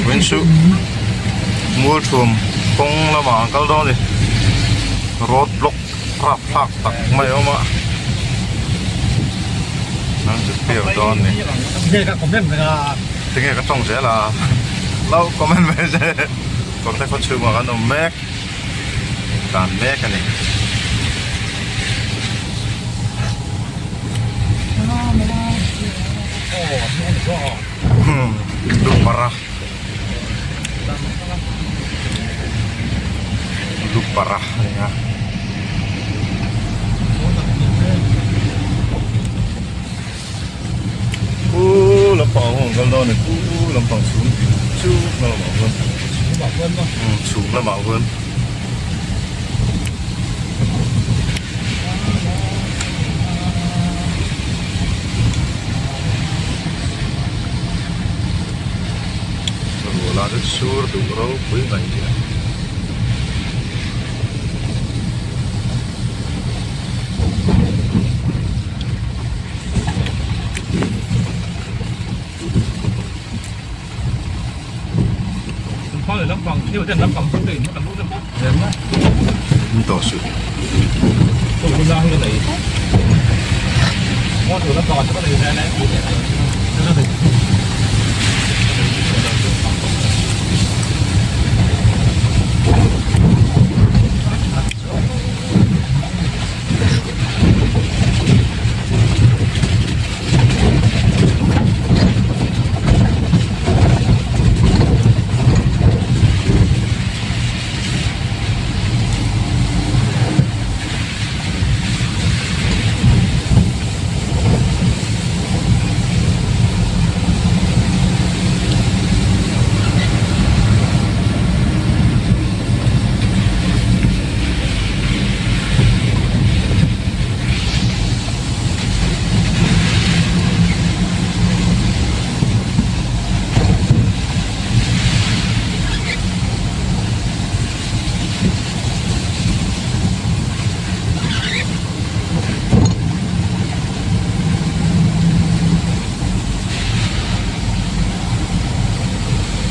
Vawiin chu Mualthuam kawng lamah an kal dawn a ni road block rapthlak tak mai a awm a an zirtir dawn a ni tinge ka tawng zel a lo comment ve zel kawrte khaw chhungah kan awm mek tlan mek a ni. Lupara Lupara a ni a. Pu lampang ah huan kal dawn a ni pu lampang chhum chu hma lamah huan chhum lamah huan. Ruah lah chu sur duh ropui mai hi a.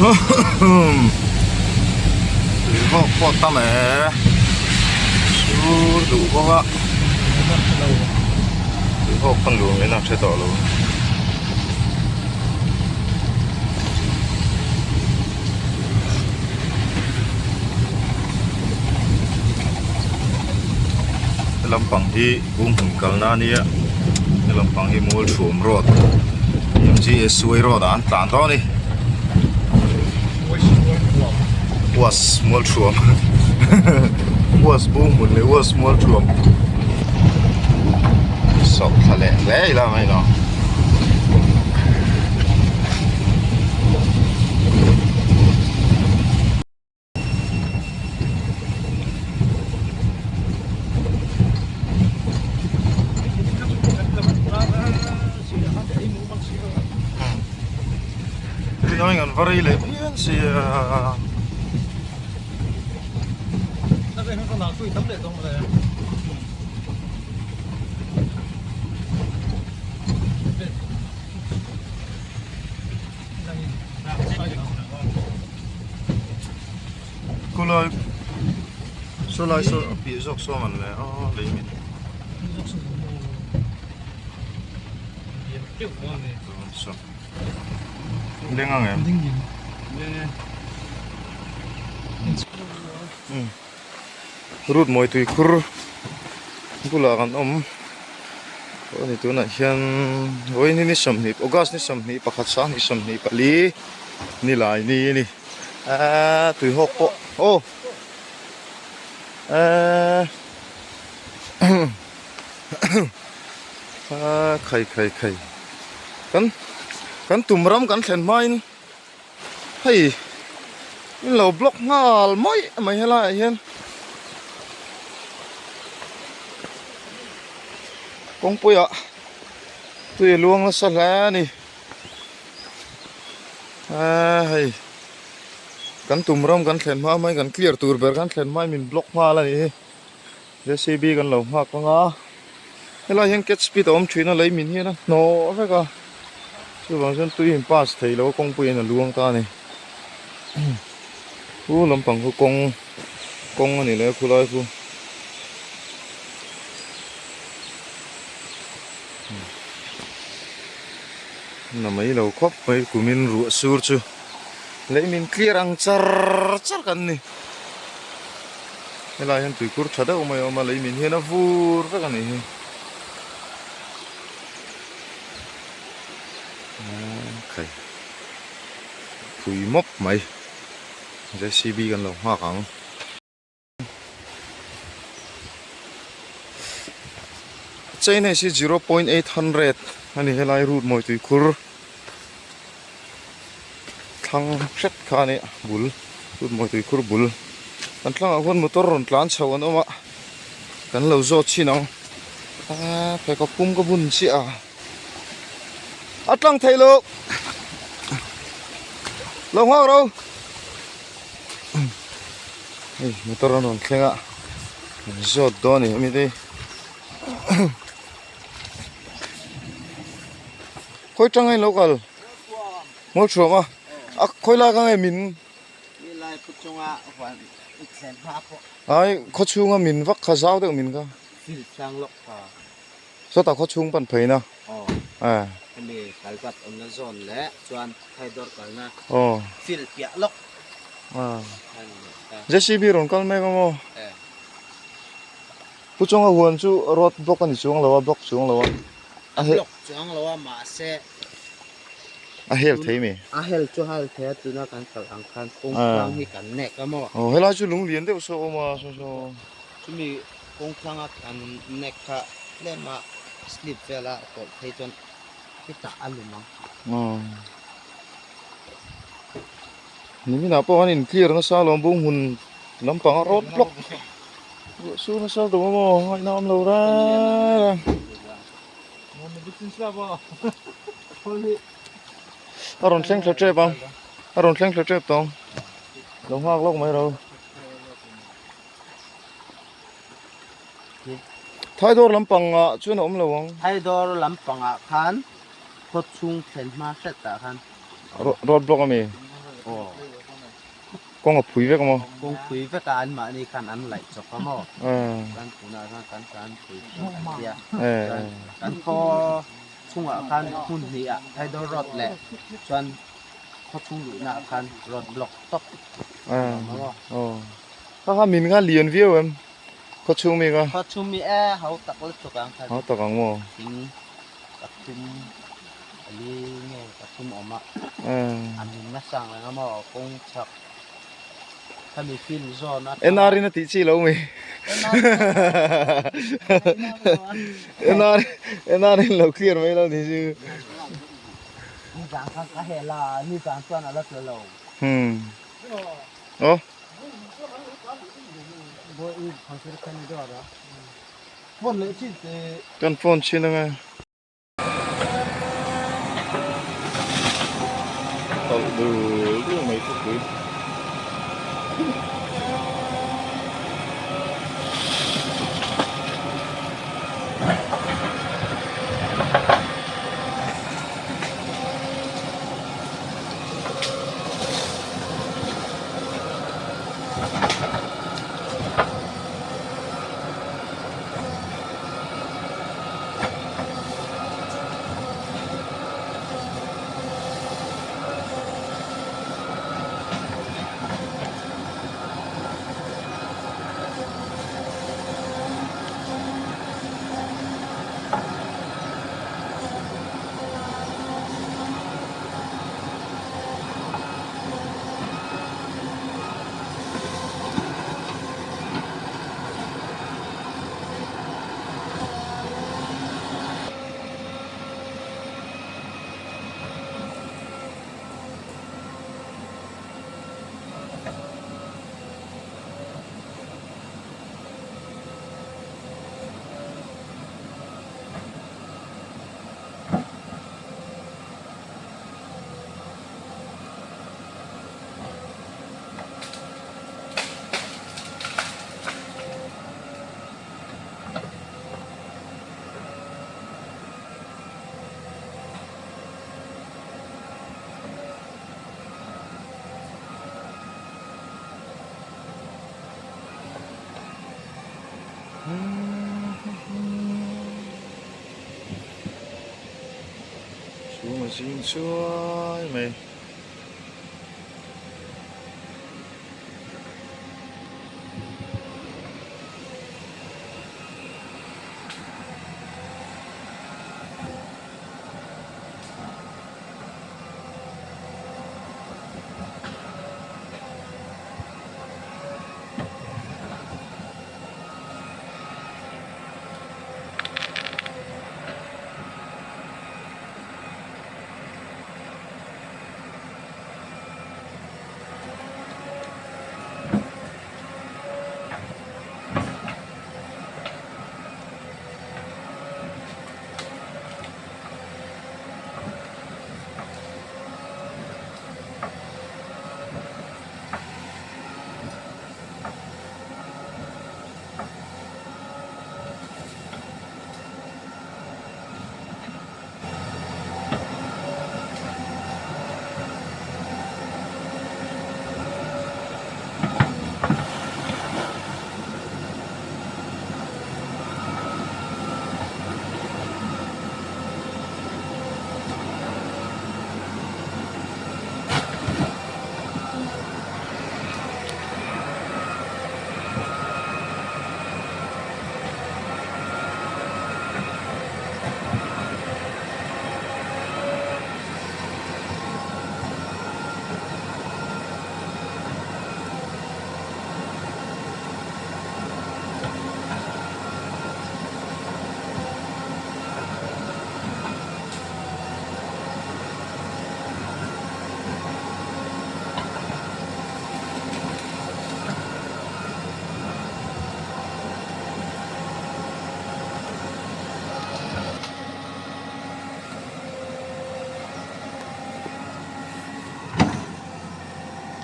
Tui vawk pawh tam e sur duh bawk a tui vawk pawn luh angin a hre tawh lo. He lampang hi bunghmun kalna a nia he lampang hi Mualthuam road M_G_S_Y road ah an tlan dawn a ni was Mualthuam was bunghmun leh was Mualthuam sawh thla leh hle ila mai lo. Tunah an va rei leh phian sia. Khawlai saw lai saw a piah zawk saw man le a lei min leng ang em Route mawi tui khur bulah kan awm a ni tunah hian vawiin hi ni sawmhnih august ni sawmhnih pakhat sang ni sawmhnih pali ni lai ni a ni aaa tui hawk pawh aw aaa aaa khai khai khai kan kan tum ram kan thlen hmain. Hei in lo block nghal mai mai helai ah hian kawngpui ah tui a luang nasa hle a ni aaa hei kan tum ram kan thlen hma mai kan clear tur ber kan thlen hma in min block nghal a nih hi J_C_B kan lo nghak ang a helai hian catch pit a awm thin a lei min hian a hnawh vek a. Chuvang chuan tui in pass thei lo a kawngpui in a luang ta a ni. Khu lampang khu kawng kawng a ni leh a khulai khu. Na mai lo khawp mai kumin ruah sur chu lei min clear ang char char kan ni. Helai hian tuikhur tha deuh mai a awm a lei min hian a vur vek a nih hi. Khai phui mawp mai J_C_B kan lo nghak ang. Chain hei hi 0.800 a ni helai route mawi tuikhur thlang hret kha a ni bul route mawi tuikhur bul kan thlangah khuan motor rawn tlan chho an awm a kan lo zawt chhin ang aaa pheikhawk pum ka bun chiah a a tlang theih loh lo nghak ro. Hei motor an rawn thleng a zawt dawn a ni hemi te khawi tang a in lo kal ngawi thuam a a khawi lai kha nge min ai khaw chhunga min vak kha zau deuh min kha sawtah khaw chhung pan phei na eh aw J_C_B rawn kal mek a maw Pu Chawnga huan chu road block a ni chuang lo a block chuang lo a a block chuang lo a mahse a hel thei mi a hel chu hel thei a tuna kan kal ang khan kawng tlang hi kan nek a maw aw helai chu lung lian deuh saw a awm a saw saw chumi kawng tlanga kan nek kha tlem a slip vel a tawlh phei chuan hetah a lum ang. Niminah pawh an in clear nasa alawm bung hun lampang a road block ruah sur nasa duh a maw ngaihna awm lo rai a a rawn thleng thla tep ang a rawn thleng thla tep tawng lo nghak lawk mai ro Thaidawr lampangah chuan a awm lo ang. Thaidawr lampangah khan khaw chhung thlen hma hretah khan. Road block ami? Aw. Kawng a phui vek a maw? Kawng phui vek a anmahni khan an laih chawk a maw? Chuan tunah khan kan tlan phui chawk an tia. Chuan kan khaw chhungah khan hmun hnihah Thaidawr road leh chuan khaw chhung luhnaah khan road block tawp a awm a maw? Aw. Kha kha min kha lian viau em? Khaw chhung mi kha? Khaw chhung mi e hau tak lutuk ang kha. Hau tak ang maw? Thing pathum ali nge pathum awm a. A min nasa ang reng a maw kawng chhak khami field zawn a. NR in a tih chi lo mi. NR NR in lo clear mai lo ni chu. Nizan khan ka hel a nizan chuan a la tla lo. Hmm. Aw. Kan phone chhin anga. Tawlh dul dul mai thupui. Chhum a zing chuai mai.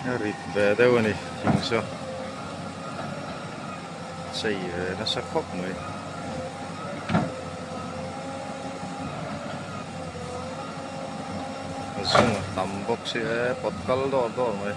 A rit ve deuh a ni thing chu chei ve nasa khawp mai. A zung a tam bawk si e pawt kal dawr dawr mai.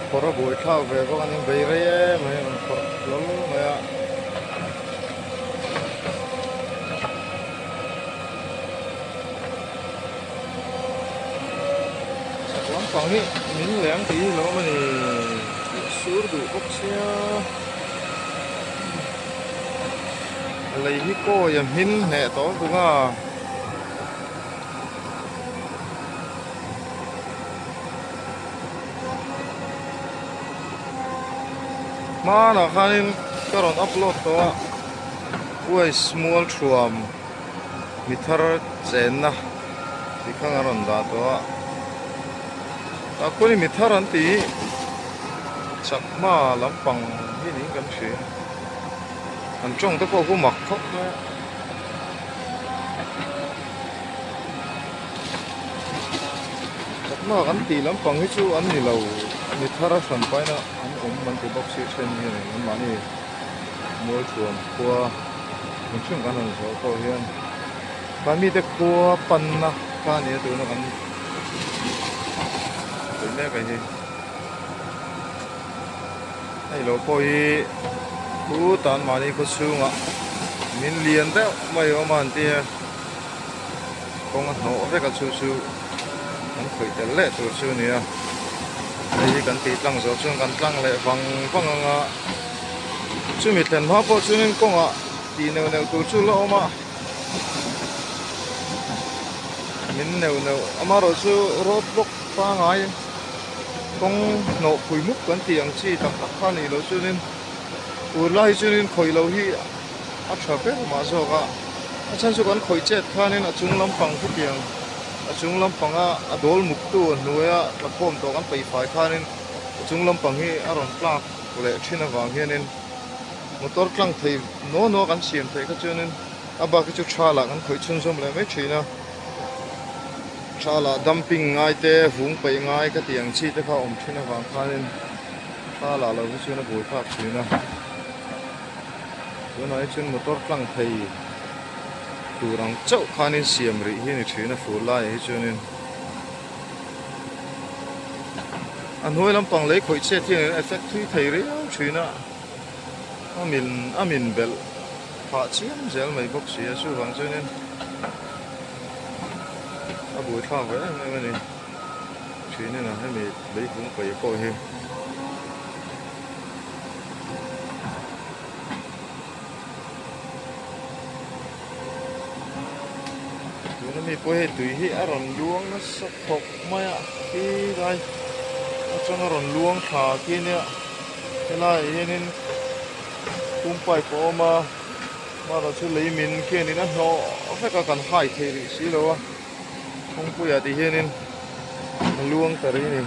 Phawrh a buaithlak ve bawk a ni bei rei em mai a rawn phawrh hlawl mai a. Chak lampang hi min leng tih hi lo awm a ni tih sur duh bawk sia a lei hi kawi a hmin hneh tawh bawk a. Hmanah khanin ka rawn upload tawh a uais mual thuam mi thar chenna tih kha an rawn dah tawh a tah khuanin mi thar an tih hi chakma lampang hi niin kan hria an tawng te pawh khu mak khawp mai a. Chakma kan tih lampang hi chu an ni lo mi thar a hran paina an awm an ti bawk si then hian anmahni Mualthuam khua hrim hrim kan han zawh pawh hian khan mite khua panna kha a ni a tuna kan sawi mek a hi hei lo pawh hi khutah anmahni khaw chhungah min lian deuh mai a awm a an tia. Kawng a hnawh vek a chu chu kan khawih tel leh tur chu a ni a hei hi kan tih tlang zawh chuan kan tlang leh vang vang ang a chumi thlen hma pawh chuanin kawngah tih neuh neuh tur chu la awm a min neuh neuh amaherawh chu road block pangai kawng hnawh phui mup kan tih ang chi tak tak kha a nih loh chuanin tur lai hi chuanin khawih loh hi a tha ber mah zawk a a chhan chu kan khawih chet khanin a chung lampang khutiang a chung lampanga a dawl muk tu a hnuaia tla khawm tawh kan peih fai khanin a chung lampang hi a rawn tlak leh thin avang hianin motor tlang thei nuau nuau kan siam theih kha chuanin a bak hi chu tha lah kan khawih chhunzawm leh mai thin a tha lah dumping ngai te vung peih ngai ka tih ang chi te kha a awm thin avang khanin tha lah lo hi chuan a buai phak thin a. Tunah hi chuan motor tlang thei tur ang chauh khanin siam rih hi a ni thin a fur laiah hi chuanin a hnuai lampang lei khawih chhiat hian effect thui thei riau thin a a min a min belh phah chiam zel mai bawk si a chuvang chuanin a buaithlak ve em em a ni thinin a hemi leivung paih pawh hi. Tuna mi pawh hei tui hi a rawn luang nasa khawp mai a khi lai atanga rawn luang thla khi ania helaiah hianin pum pipe a awm a amaherawh chu lei min khianin a hnawh vek a kan hai thei rih si lo a kawngpuiah ti hianin a luang ta rih a ni.